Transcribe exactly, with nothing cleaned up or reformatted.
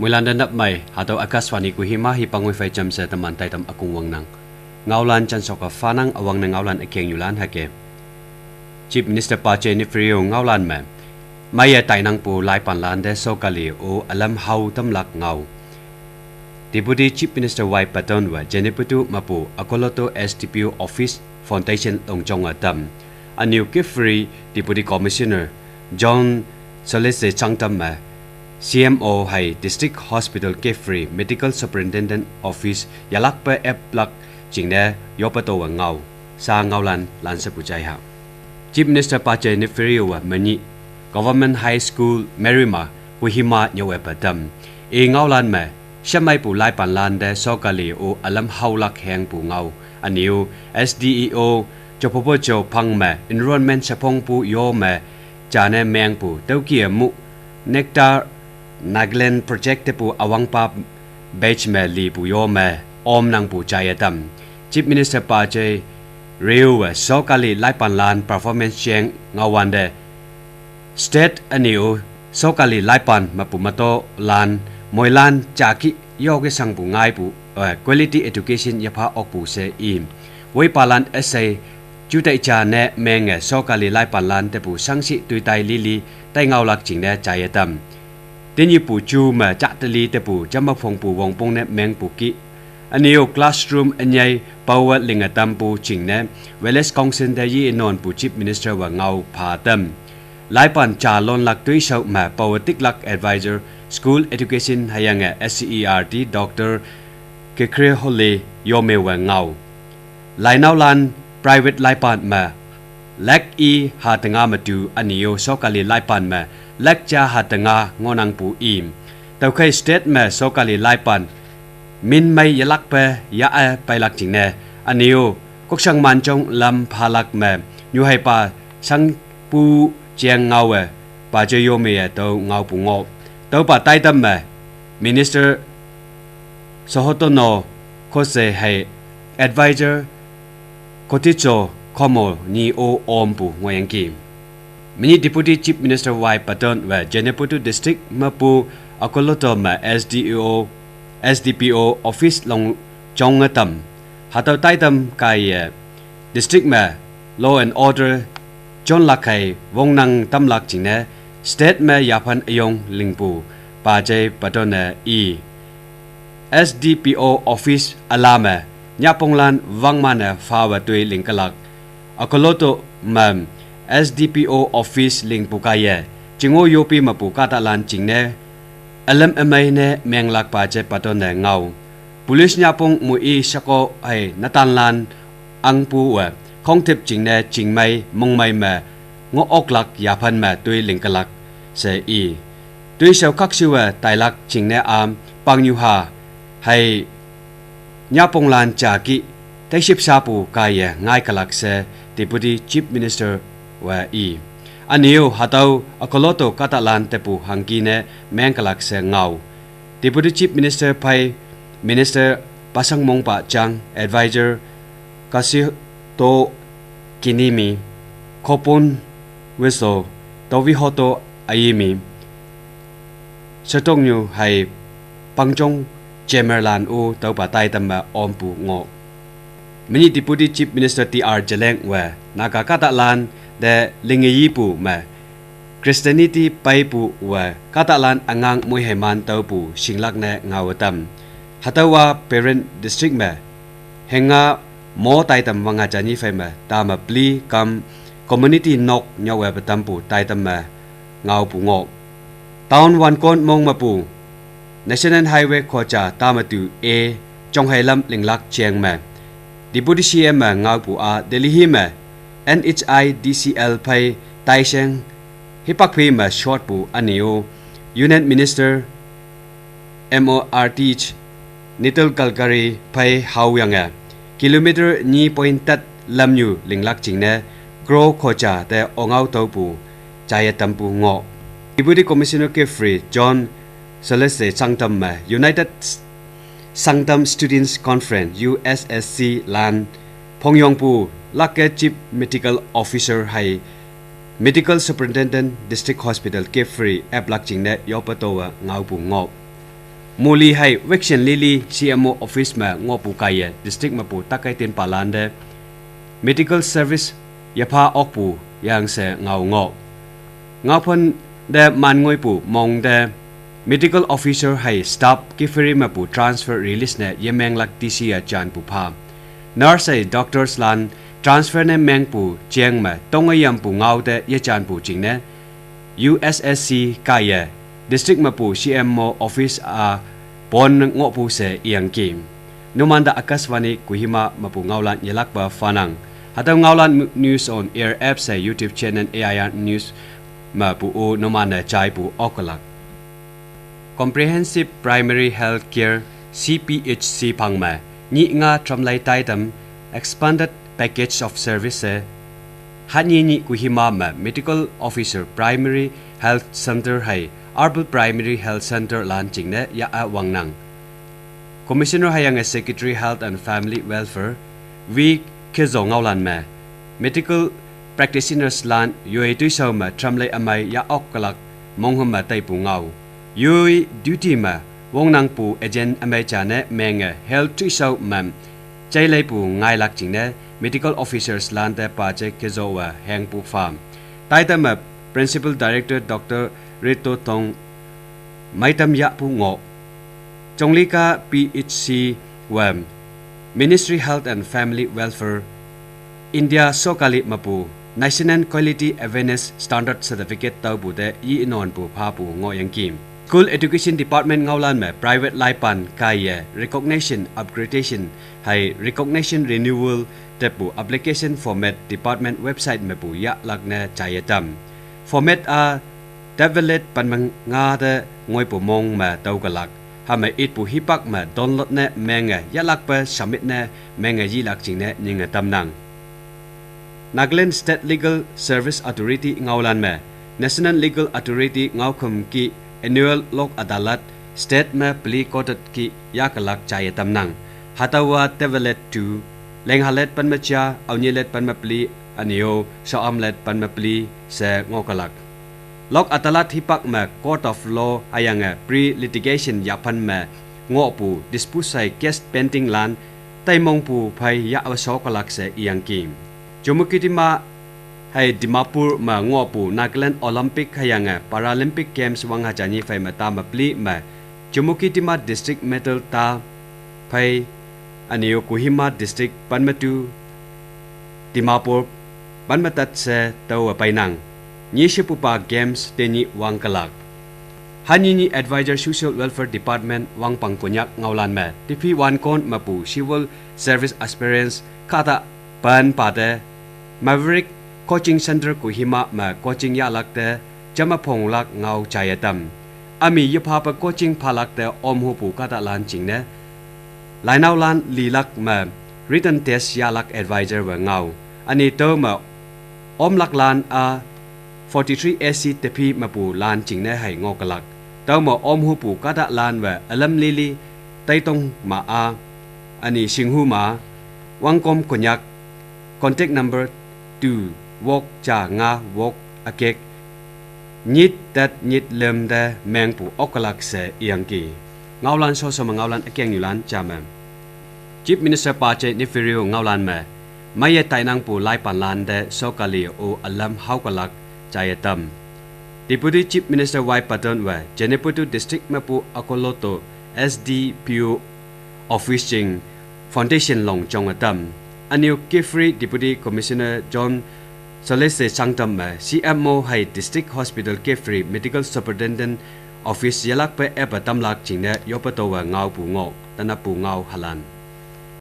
London nap mai, hatüo Akashvani Kohima hi pangoi phei jamshe teman taitam ükong wangnang. Ngaolan janshok-a phanang üwangne ngaolan ükeng nyulan hüke. Chief Minister Pajay Neiphiu ngaolan me, meiye tainangpu laipanlan te sokali-o ülam hao tamlak ngao. Deputy Chief Minister Y Patton-we Zunheboto mepu Akoloto S D P O Office Foundation longjonge tam. Ünyu Kiphire Deputy Commissioner John Solese Changtam me C M O hei District Hospital Kiphire Medical Superintendent Office yelakpe aplak jingne yope towe ngao. Sha ngaolan lanshepu jai ha. Chief Minister Pajay Neiphiu-we menyih Government High School Merima Kohima nyüowe pe tam. I ngaolan me, shemeipu laipanlan te sokali-o ülam haolak hengpu ngao. Ünyu S D E O Jopopojo Phang me enrollment shephongpu yo me jane mengpu tüoki-e mu Nectar Nagaland Project tepu üwangpa batch me lipu yo me omnangpu jaiye tam. Chief Minister Pajay Neiphiu-we sokali laipanlan performance jeng ngaowante, state ünyu sokali laipan mepu metolan moilan jaki yoke shangpu ngaipu, eh, quality education yepha okpu she i. Woipalan üshei jutai jane menge sokali laipanlan tepu shangshi toitai lili tai ngaolak jingne jaiye tam. Tenyihpu ju me jateli tepu jamme phongpu wongpongne mengpu ki. Ünyu classroom ünyei paowe linge tampu jingne Village Council te ye inonpu Chief Minister-we ngao pha tam. Laipan jalonlak toishao me paowe tiklak advisor School Education hüyange S C E R T Doctor Kekhrekhole Yome-we ngao. Lainaolan private laipan me lak i ha tenga metu ünyu sokali laipan me lak ja ha tenga ngohnangpu i. Tüokhei state me sokali laipan minmei yelakpe ya-e peilak jingne ünyu Kokshang Manjong lam phalak me nyuheipa shangpu jeng ngaowe Pajay Yome-e tüo ngaopu ngoh. Tüopa taitam me Minister Sohotono Kose hei advisor Koticho Khomo nyi-o ompu ngohyangki. Menyih Deputy Chief Minister Y Patton-we Zunheboto District mepu Akoloto me S D O, S D P O office longjonge tam. Hatüo taitam kaiye district me law and order jonlak hei wongnang tamlak jingne state me yaphan üyong lingpu Pajay Patton-e i. S D P O office üla me nyaponglan wangman-e phawe toi lingkelak. Akoloto me S D P O office lingpu kaiye, chingo yopi mepu kahtalan jingne ülam ümei ne menglakpa Pajay Patton-e ngao. Police nyapong mu i sheko hei netanlan angpuwe khongtip jingne chingmei mongmei me ngoh-oklak yaphan me toi lingkelak she i. Toishao khakshuwe tailak jingne am pangnyuha hei nyaponglan jaki teiship shapu kaiye ngaikelak she Deputy Chief Minister-we i. Ünyu hatüo Akoloto kahtalan tepu hangki ne mengkelak she ngao. Deputy Chief Minister phei Minister Pasang Mongpa Jang, Advisor Katshihoto Kunimi, Khopon Wiso, Tovihoto Ayimi, Shatoknyu hei Pangchong Chairman lan-o tüopa taitam me ompu ngoh. Menyih Deputy Chief Minister T R Zeliang-we Naga kahtalan te lingeyipu me Christianity peipuwe kahtalan üngang moiheiman tüopu shinglak ne ngaowe tam. Hatüowa Peren District me henga mo taitam wanga janyi phei me tame peli kam community nok nyüowe pe tampu taitam me ngaopu ngoh. Town wankon mong mepu National Highway khoja tame tu e jonghei lam linglak jeng me Deputy C M me ngaopu-a Delhi me N H I D C L phei taisheng hipak phei me shotpu ünyu Union Minister M O R T H Nitin Gadkari phei haoyange kilometer nyi point tat lamnyu linglak jingne crore khoja te ongao tüopu jaiye tampu ngoh. Deputy Commissioner Kiphire John Solese Sangtam me United Sangtam Students Conference, U S S C lan phongyongpu lakke Chief Medical Officer hei Medical Superintendent District Hospital Kiphire aplak jingne yope towe ngaopu ngoh. Muli hei vaccine lili C M O office me ngohpu kaiye district mepu takai tin palante medical service yapha okpu yangse ngao ngoh. Ngaophante man ngoipu mongte medical officer hei staff kifiri mepu transfer release ne yemenglak T C a janpu pha. Nurse hei doctors lan transfer ne mengpu jeng me tongayampu ngaote yejanpu jingne U S S C kaiye district mepu C M O office a pon ngohpu she iyangki. Numanda Akashvani Kohima mepu ngaolan yelakpa phanang. Hatüo ngaolan mu-, News on Air app she YouTube channel A I R News mepu-o numan-e jaipu oklak. Comprehensive Primary Health Care, C P H C phang me nyih nga tramlei taitam expanded package of service-e hanyi nyih Kohima me medical officer primary health center hei urban primary health center lan jingne ya-a wangnang. Commissioner hüyange Secretary Health and Family Welfare V Khezo ngaolan me medical practitioners lan yoi toishao me tramlei ümei ya oklak monghüm me taipu ngao. Yoi duty me wongnangpu agent ümei jane menge health toishao me jaileipu ngailak jingne medical officers lante paje Khezo-e hengpu pha. Taita me Principal Director Doctor Rito Tong meitam yahpu ngoh. Chonglika P H C we Ministry Health and Family Welfare India sokali mepu National Quality Assurance Standard Certificate taopu te i inonpu phapu ngohyangki. School Education Department ngaolan me private laipan kaiye recognition upgradation hei recognition renewal tepu application format department website mepu yahlak ne jaiye tam. Format a tablet panme nga te ngoipu mong me taokalak. Hame itpu hipak me download ne menge yahlakpe submit ne menge yilak jingne nyinge tamnang. Nagaland State Legal Service Authority ngaolan me National Legal Authority ngaokhüm ki annual Lok Adalat state me peli court ki yakalak jaiye tamnang. Hatüowa Tevelet two, Lenghalet pen me ja, Aonyelet pen me peli, ünyo, Soamlet pen me peli she ngohkalak. Lok Adalat hipak me court of law hüyange pre-litigation yaphan me ngohpu dispute hei case pending lan taimongpu phei ya-a shokalak she iyangki. Chümoukedima hei Dimapur me ngohpu Nagaland Olympic hüyange Paralympic Games wang haja nyi phei me ta me peli me Chümoukedima District medal ta phei, ünyo Kohima District pen me tu, Dimapur pen me tat she taowe peinang. Nyi shepupa Games tenyih wangkalak. Hanyi nyih Advisor Social Welfare Department Wangpang Konyak ngaolan me tiphi wankon mepu civil service aspirants kahta pen pate Maverick Coaching Center Kohima me coaching yahlak te jame phonglak ngao jaiye tam. Ümi yephape coaching phalak te omhupu kahtalan jingne lainaolan lilak me written test yahlak advisor we ngao. Üni tüome omlaklan-a forty-three A C tepi mepulan jingne hei ngohkalak. Tüome omhupu kahtalan we ülam lili taitong ma-a, üni shinghu ma, Wangkom Konyak, contact number two, wok ja nga wok ükek, nyit tat nyit lüm te mengpu oklak she iyangki. Ngaolan shosho me ngaolan ükengnyulan jame. Chief Minister Paje Neiphiu Rio ngaolan me meiye tainangpu laipanlan te sokali-o ülam haokalak jaiye tam. Deputy Chief Minister Y Patton we Zunheboto District mepu Agoloto S D P O office jing foundation long jonge tam. Ünyo Kiphire Deputy Commissioner John Solese Sangtam me C M O hei District Hospital Kiphire Medical Superintendent Office yelakpe epe tamlak jingne yope towe ngaopu ngoh, tanapu ngao halan.